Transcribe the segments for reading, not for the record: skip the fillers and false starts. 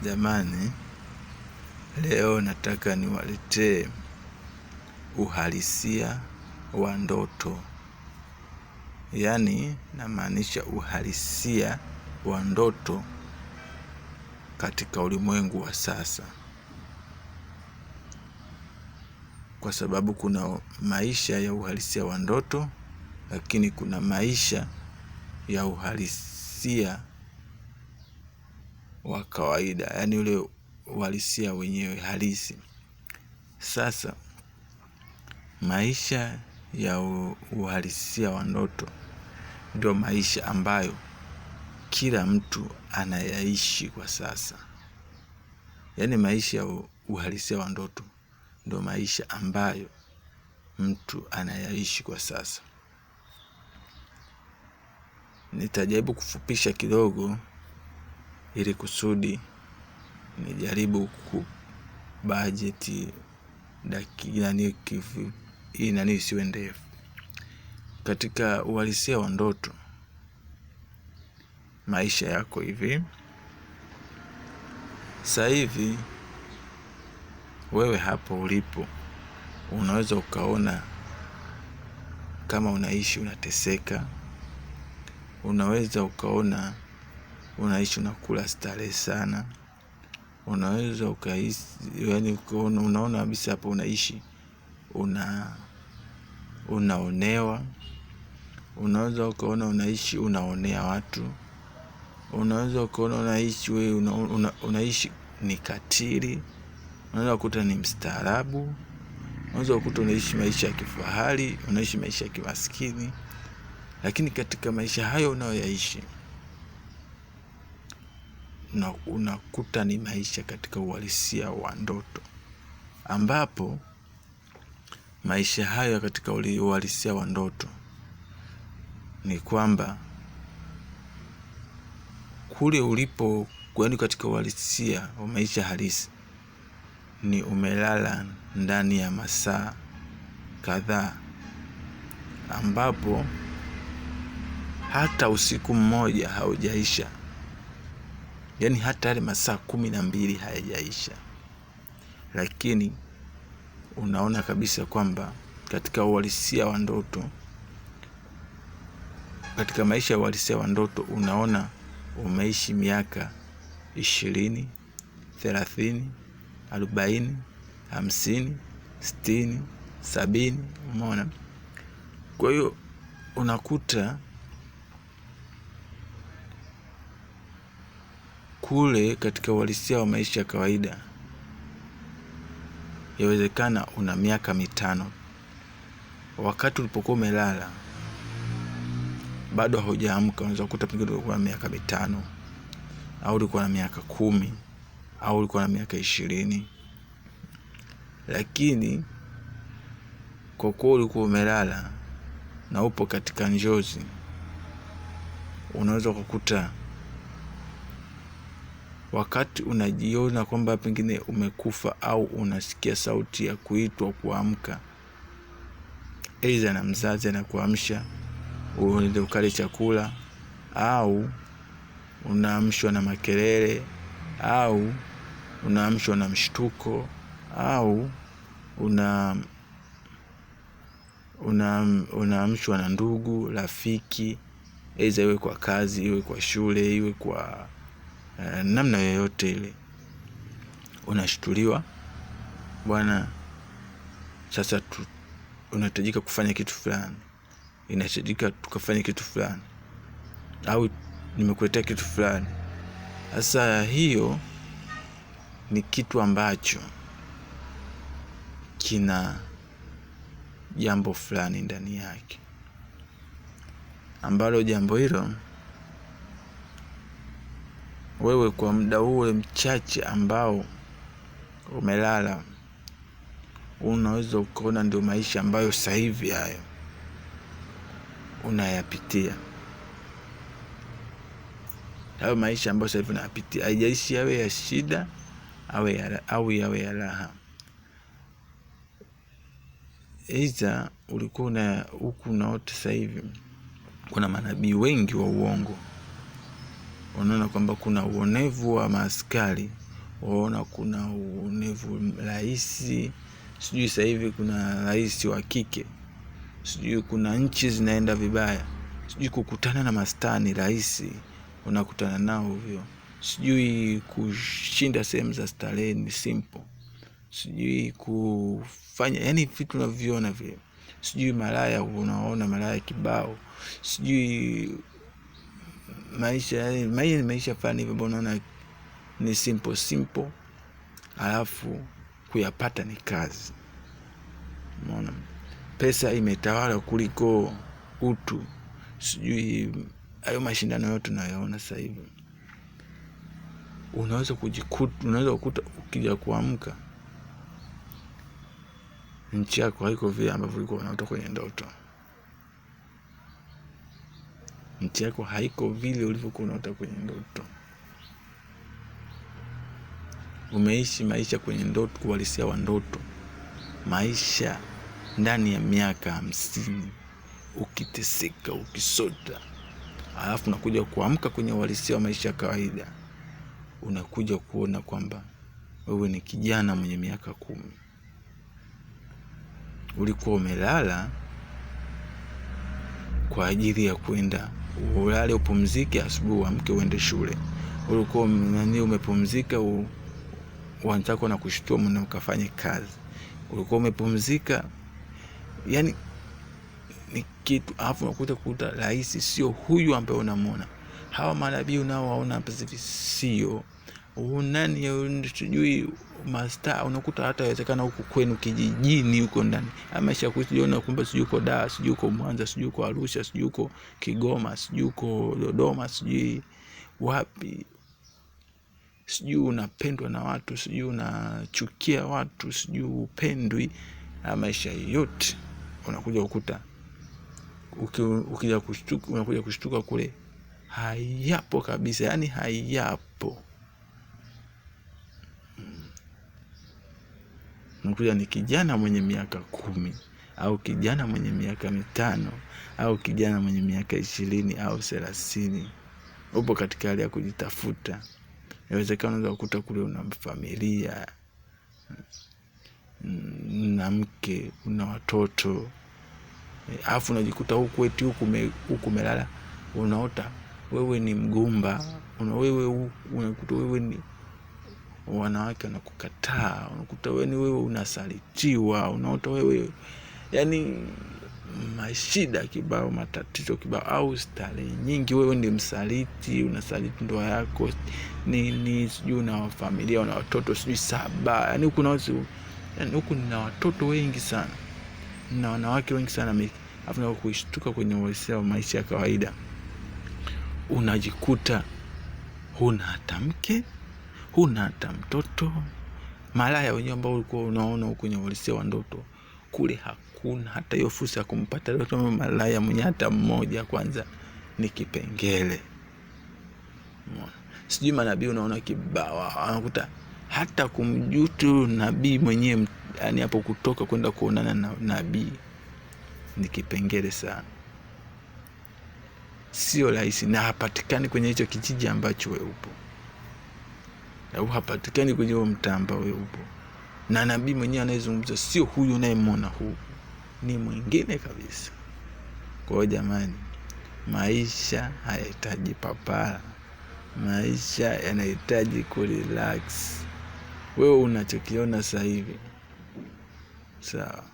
Jamani, leo nataka niwaletee uhalisia wa ndoto, yaani namaanisha uhalisia wa ndoto katika ulimwengu wa sasa, kwa sababu kuna maisha ya uhalisia wa ndoto, lakini kuna maisha ya uhalisia wa kawaida, yaani ule uhalisia wenyewe halisi. Sasa maisha ya uhalisia wa ndoto ndio maisha ambayo kila mtu anayaishi kwa sasa. Yaani maisha ya uhalisia wa ndoto ndio maisha ambayo mtu anayaishi kwa sasa. Nitajaribu kufupisha kidogo ili kusudi nijaribu kubajeti hii nani isiwe ndefu. Katika uhalisia wa ndoto, maisha yako hivi sasa hivi, wewe hapo ulipo unaweza ukaona kama unaishi unateseka, unaweza ukaona unaishi unakula starehe sana, unaweza ukahisi, yaani unaona kabisa hapo unaishi unaonewa, unaweza ukaona unaishi unaonea watu, unaweza ukaona unaishi wewe unaishi ni katili, unaweza kukuta ni mstaarabu, unaweza kukuta unaishi maisha ya kifahari, unaishi maisha ya kimaskini, lakini katika maisha hayo unayoyaishi na unakuta ni maisha katika uhalisia wa ndoto, ambapo maisha hayo katika uhalisia wa ndoto ni kwamba kule ulipo, yaani katika uhalisia wa maisha halisi ni umelala ndani ya masaa kadhaa, ambapo hata usiku mmoja haujaisha, yaani hata yale masaa 12 hayajaisha, lakini unaona kabisa kwamba katika uhalisia wa ndoto, katika maisha ya uhalisia wa ndoto unaona umeishi miaka 20, 30, 40, 50, 60, 70, umeona? Kwa hiyo unakuta kule katika uhalisia wa maisha ya kawaida yawezekana una miaka 5, wakati ulipokuwa umelala bado haujaamka, unaweza kukuta pengine ulikuwa na miaka 5 au ulikuwa na miaka 10 au ulikuwa na miaka 20, lakini kwa kuwa ulikuwa umelala na upo katika njozi, unaweza kukuta wakati unajiona kwamba pengine umekufa au unasikia sauti ya kuitwa kuamka, aidha na mzazi anakuamsha uende ukale chakula, au unaamshwa na makelele, au unaamshwa na mshtuko, au unaamshwa na ndugu, rafiki, aidha iwe kwa kazi, iwe kwa shule, iwe kwa namna yoyote ile, unashtuliwa, bwana, sasa unahitajika kufanya kitu fulani, inahitajika tukafanye kitu fulani, au nimekuletea kitu fulani. Sasa hiyo ni kitu ambacho kina jambo fulani ndani yake, ambalo jambo hilo wewe kwa muda ule mchache ambao umelala unaweza ukaona ndio maisha ambayo sasa hivi hayo unayapitia. Hayo maisha ambayo sasa hivi unayapitia, haijalishi yawe ya shida au yawe ya raha. Aidha ulikuwa una huku unaota sasa hivi kuna manabii wengi wa uongo, unaona kwamba kuna uonevu wa maaskari Waona kuna uonevu rahisi, sijui sasa hivi kuna rais wa kike, sijui kuna nchi zinaenda vibaya, sijui kukutana na mastaa ni rahisi, unakutana nao hivyo, sijui kushinda sehemu za starehe ni simple, sijui kufanya, yani vitu unavyoviona vile, sijui malaya, unaona malaya kibao, sijui maisha, yani maisha ni maisha fulani hivyo ambayo unaona ni simple simple, alafu kuyapata ni kazi. Umeona, pesa imetawala kuliko utu, sijui hayo mashindano yote tunayoona sasa hivi. Unaweza kujikuta, unaweza kukuta ukija kuamka nchi yako haiko vile ambavyo ulikuwa unaota kwenye ndoto. Nchi yako haiko vile ulivyokuwa unaota kwenye ndoto. Umeishi maisha kwenye ndoto, uhalisia wa ndoto, maisha ndani ya miaka 50 ukiteseka, ukisota, alafu unakuja kuamka kwenye uhalisia wa maisha ya kawaida, unakuja kuona kwamba wewe ni kijana mwenye miaka 10. Ulikuwa umelala kwa ajili ya kwenda ulale upumzike, asubuhi uamke uende shule. Ulikuwa umepumzika, wenzako na kushtua mna ukafanye kazi. Ulikuwa umepumzika, yani ni kitu. Alafu unakuta kuta rais sio huyu ambaye unamuona. Hawa manabii unaowaona hapa hivi sio nani, sijui mastaa. Unakuta hata inawezekana huku kwenu kijijini huko ndani maisha kujiona kumbe sijui uko Dar, sijui uko Mwanza, sijui uko Arusha, sijui uko Kigoma, sijui uko Dodoma, sijui wapi, sijui unapendwa na watu, sijui unachukia watu, sijui upendwi. Maisha yote unakuja kukuta ukija kushtuka, unakuja kushtuka kule hayapo kabisa, yani hayapo. Unakuja ni kijana mwenye miaka 10 au kijana mwenye miaka 5 au kijana mwenye miaka 20 au 30, upo katika hali ya kujitafuta. Inawezekana unaweza kukuta kule una familia, una mke, una watoto, alafu unajikuta huku eti huku umelala unaota wewe ni mgumba, unakuta wewe ni wanawake wanakukataa, unakuta wewe unasalitiwa, unaota wewe yani mashida kibao, matatizo kibao, au starehe nyingi, wewe ni msaliti, unasaliti ndoa yako nini, sijui una familia, una watoto sijui 7, yani huku na yani huku nina watoto wengi sana na wanawake wengi sana, alafu na kushtuka kwenye uhalisia wa maisha ya kawaida, unajikuta huna hata mke, huna hata mtoto. Malaya wenyewe ambao ulikuwa unaona huko kwenye uhalisia wa ndoto, kule hakuna hata hiyo fursa ya kumpata leo malaya mwenye hata mmoja. Kwanza ni kipengele. Umeona? Sijui manabii unaona kibao, anakuta hata kumjutu nabii mwenyewe, yani hapo kutoka kwenda kuonana na nabii ni kipengele sana, sio rahisi, na hapatikani kwenye hicho kijiji ambacho wewe upo, au hapatikani kwenye huo mtaa ambao wewe upo, na nabii mwenyewe anayezungumza sio huyu unayemwona huyu, ni mwingine kabisa. Kwa hiyo jamani, maisha hayahitaji papara, maisha yanahitaji kurelax. Wewe unachokiona sasa hivi sawa,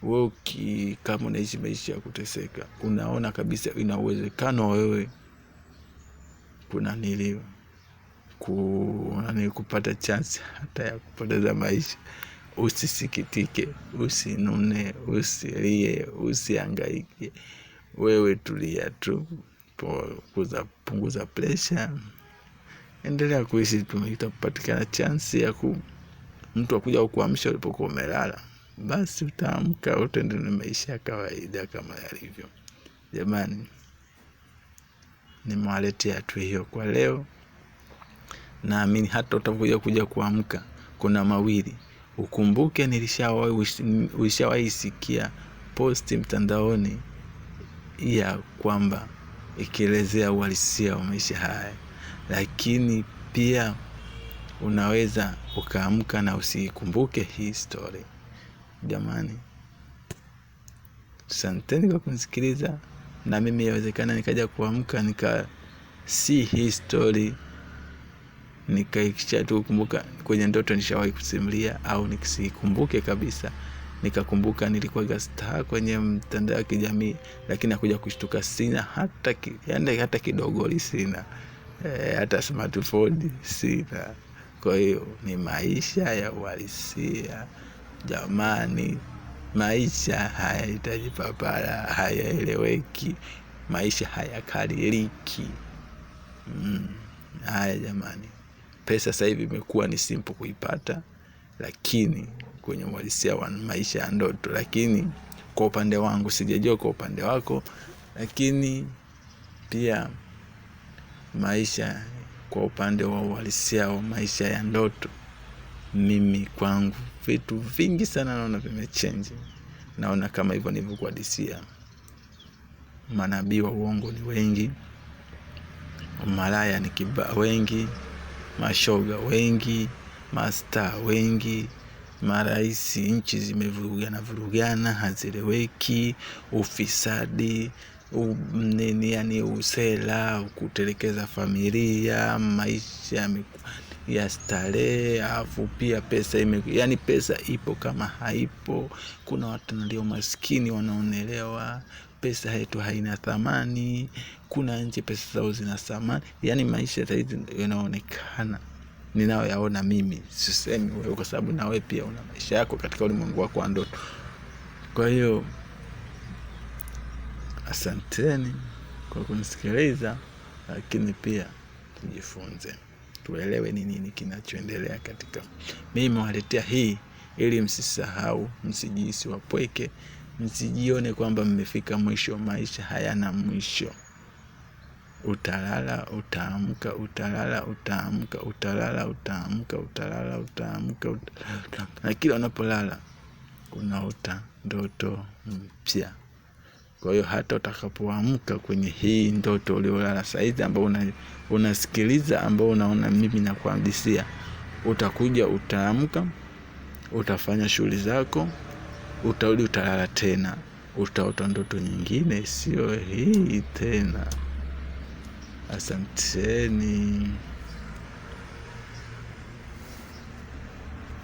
wewe kama unaishi maisha ya kuteseka, unaona kabisa ina uwezekano wewe kupata chance hata ya kupoteza maisha. Usisikitike, usinune, usilie, usihangaike. Wewe tulia tu, punguza pressure, endelea kuishi tu. Itapatikana chance ya mtu akuja kukuamsha ulipokuwa umelala, basi utaamka utaendelea na maisha ya kawaida kama yalivyo. Jamani, nimewaletea tu hiyo kwa leo. Naamini hata utakuja kuja kuamka, kuna mawili. Ukumbuke nilishawahi sikia posti mtandaoni ya kwamba ikielezea uhalisia wa maisha haya, lakini pia Unaweza ukaamka na usiikumbuke hii story. Jamani, asanteni kwa kunisikiliza. Na mimi yawezekana nikaja kuamka nika si hii story, nikaisha tu kukumbuka kwenye ndoto nishawahi kusimulia, au nisikumbuke kabisa nikakumbuka nilikuwa star kwenye mtandao wa kijamii, lakini nakuja kushtuka sina hata yani hata kidogo sina, hata smartphone sina. Kwa hiyo ni maisha ya uhalisia jamani. Maisha hayahitaji papara, hayaeleweki, maisha hayakaririki. Haya jamani, pesa sasa hivi imekuwa ni simple kuipata, lakini kwenye uhalisia wa maisha ya ndoto. Lakini kwa upande wangu, sijajua kwa upande wako, lakini pia maisha kwa upande wa uhalisia wa maisha ya ndoto, mimi kwangu vitu vingi sana naona vimechange. Naona kama hivyo nilivyokuhadisia, manabii wa uongo ni wengi, malaya ni wengi, mashoga wengi, mastaa wengi, maraisi, nchi zimevurugana vurugana, hazieleweki, ufisadi, nini yani usela, kutelekeza familia, maisha ya starehe, alafu pia pesa yani pesa ipo kama haipo. Kuna watu ndio maskini wanaonelewa, pesa yetu haina thamani, kuna nchi pesa zao zina thamani. Yani maisha saizi yanaonekana ninayoyaona mimi, sisemi wewe kwa sababu na wewe pia una maisha yako katika ulimwengu wako wa ndoto. Kwa hiyo asanteni kwa kunisikiliza, lakini pia tujifunze, tuelewe ni nini kinachoendelea katika. Mimi nimewaletea hii ili msisahau, msijihisi wapweke, msijione kwamba mmefika mwisho. Maisha hayana mwisho. Utalala, utaamka, utalala, utaamka, utalala, utaamka, utalala, utaamka, utalala. Na kila unapolala unaota ndoto mpya. Kwa hiyo hata utakapoamka kwenye hii ndoto uliolala saizi, ambao unasikiliza, ambao unaona mimi nakuhadisia, utakuja utaamka, utafanya shughuli zako, utarudi utalala tena, utaota ndoto nyingine, sio hii tena. Asanteni.